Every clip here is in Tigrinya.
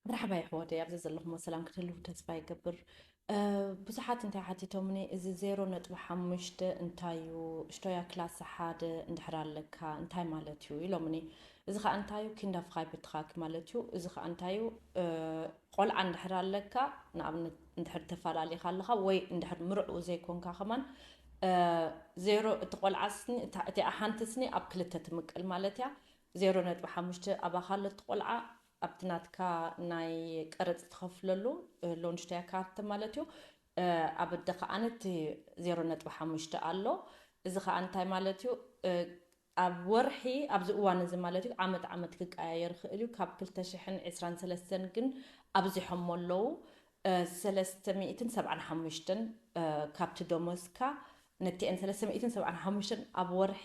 መርሓባ ይሕወደይ፣ ኣብዚ ዘለኹሞ ሰላም ክትህልዉ ተስፋ ይገብር። ብዙሓት እንታይ ሓቲቶምኒ፣ እዚ ዜሮ ነጥቢ ሓሙሽተ እንታይ እዩ? እሽቶያ ክላስ ሓደ እንድሕር ኣለካ እንታይ ማለት እዩ ኢሎምኒ። እዚ ከዓ እንታይ እዩ? ኪንዳ ፍኻይ ብትኻክ ማለት እዩ። እዚ ከዓ እንታይ እዩ? ቆልዓ እንድሕር ኣለካ፣ ንኣብነት እንድሕር ተፈላለኻ ኣለኻ ወይ እንድሕር ምርዑ ዘይኮንካ ከማን፣ ዜሮ፣ እቲ ቆልዓ ስኒ፣ እታ- እቲኣ ሓንቲ ስኒ ኣብ ክልተ ትምቅል ማለት እያ። ዜሮ ነጥቢ ሓሙሽተ ኣባኻ ኣሎ እቲ ቆልዓ፣ ኣብቲ ናትካ ናይ ቀረፅ ትኸፍለሉ ሎንጅተያ ካርት ማለት እዩ። ኣብ ኣደ ከዓኒ እቲ ዜሮ ነጥቢ ሓሙሽተ ኣሎ። እዚ ከዓ እንታይ ማለት እዩ? ኣብ ወርሒ፣ ኣብዚ እዋን እዚ ማለት እዩ፣ ዓመት ዓመት ክቀያየር ይኽእል እዩ። ካብ ክልተ ሽሕን ዕስራን ሰለስተን ግን ኣብዚሖሞ ኣለዉ። ሰለስተ ሚእትን ሰብዓን ሓሙሽተን ካብቲ ደሞዝካ ነቲአን ሰለስተ ሚእትን ሰብዓን ሓሙሽተን ኣብ ወርሒ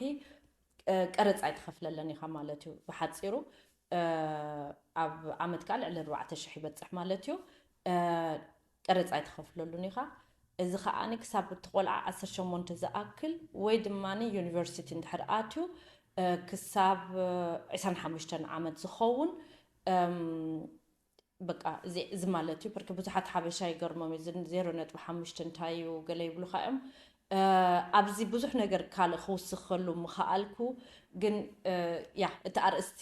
ቀረፃ ኣይትኸፍለለን ኢኻ ማለት እዩ። ብሓፂሩ ኣብ ዓመት ከዓ ልዕሊ ኣርባዕተ ሽሕ ይበፅሕ ማለት እዩ። ቀረፃ ኣይትኸፍለሉን ኢኻ። እዚ ከዓኒ ክሳብ እቲ ቆልዓ ዓሰርተ ሸሞንተ ዝኣክል ወይ ድማ ዩኒቨርሲቲ እንድሕር ኣትዩ ክሳብ ዕስራን ሓሙሽተን ዓመት ዝኸውን በቃ እዚ እዚ ማለት እዩ። ብርክ ብዙሓት ሓበሻ ይገርሞም እዩ። እዚ ዜሮ ነጥቢ ሓሙሽተ እንታይ እዩ ገለ ይብሉኻ እዮም። ኣብዚ ብዙሕ ነገር ካልእ ክውስኸሉ ምኸኣልኩ፣ ግን ያ እቲ ኣርእስቲ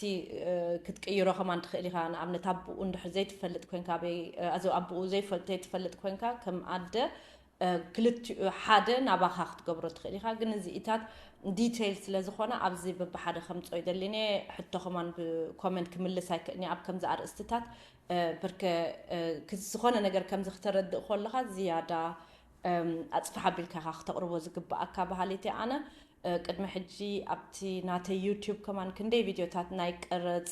ክትቅይሮ ከማን ትኽእል ኢኻ። ንኣብነት ኣቦኡ እንድሕር ዘይትፈልጥ ኮንካ፣ ኣበይ ኣዚ ኣቦኡ ዘይፈ- ዘይትፈልጥ ኮንካ ከም ኣደ ክልቲኡ ሓደ ናባኻ ክትገብሮ ትኽእል ኢኻ። ግን እዚኢታት ዲቴይል ስለ ዝኾነ ኣብዚ በብሓደ ከምፅኦ ይደሊኒ። ሕቶ ከማን ብኮመንት ክምልስ ኣይክእልኒ ኣብ ከምዚ ኣርእስትታት። ብርከ ዝኾነ ነገር ከምዚ ክተረድእ ከለኻ ዝያዳ ኣፅፍሕ ኣቢልካ ኢኻ ክተቕርቦ ዝግብኣካ በሃሊት እየ ኣነ። ቅድሚ ሕጂ ኣብቲ ናተይ ዩቲዩብ ከማን ክንደይ ቪድዮታት ናይ ቀረፅ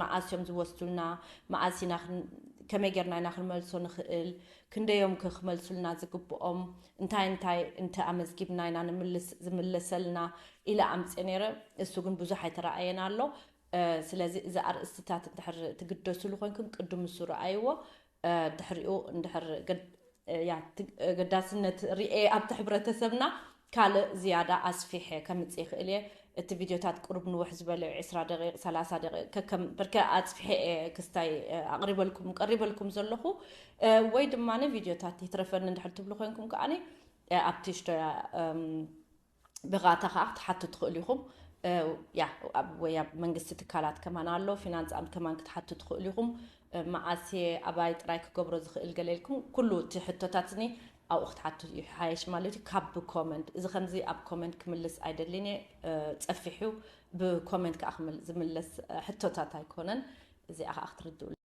መዓስ እዮም ዝወስዱልና፣ መዓስ ኢና ከመይ ጌርና ኢና ክንመልሶ ንኽእል፣ ክንደዮም ክመልሱልና ዝግብኦም፣ እንታይ እንታይ እንተ ኣመዝጊብና ኢና ንምልስ ዝምለሰልና ኢለ ኣምፅእ ነይረ። እሱ ግን ብዙሕ ኣይተረኣየን ኣሎ። ስለዚ እዚ ኣርእስትታት እንድሕር ትግደስሉ ኮንኩም ቅድም እሱ ረኣይዎ። ድሕሪኡ እንድሕር ገዳስነት ርኤ ኣብቲ ሕብረተሰብና ካልእ ዝያዳ ኣስፊሐ ከምፅእ ይኽእል እየ። እቲ ቪድዮታት ቅሩብ ንውሕ ዝበለ እዩ፣ ዕስራ ደቂቕ፣ ሰላሳ ደቂቕ፣ ከከም ብርከ ኣፅፊሐ እየ ክስታይ ኣቕሪበልኩም ቀሪበልኩም ዘለኹ። ወይ ድማ ቪድዮታት ይትረፈኒ እንድሕር ትብሉ ኮንኩም ከዓኒ ኣብቲ ሽቶያ ብቓታ ከዓ ክትሓቱ ትኽእሉ ኢኹም። ያ ወይ ኣብ መንግስቲ ትካላት ከማን ኣሎ፣ ፊናንስ ኣም ከማን ክትሓቱ ትኽእሉ ኢኹም። መዓስ እየ ኣባይ ጥራይ ክገብሮ ዝኽእል ገለ ኢልኩም ኩሉ እቲ ሕቶታት እኒ ኣብኡ ክትሓቱ ይሓየሽ ማለት እዩ። ካብ ብኮመንት እዚ ከምዚ ኣብ ኮመንት ክምልስ ኣይደልን እየ፣ ፀፊሕ እዩ። ብኮመንት ከዓ ዝምለስ ሕቶታት ኣይኮነን። እዚኣ ከዓ ክትርድኡ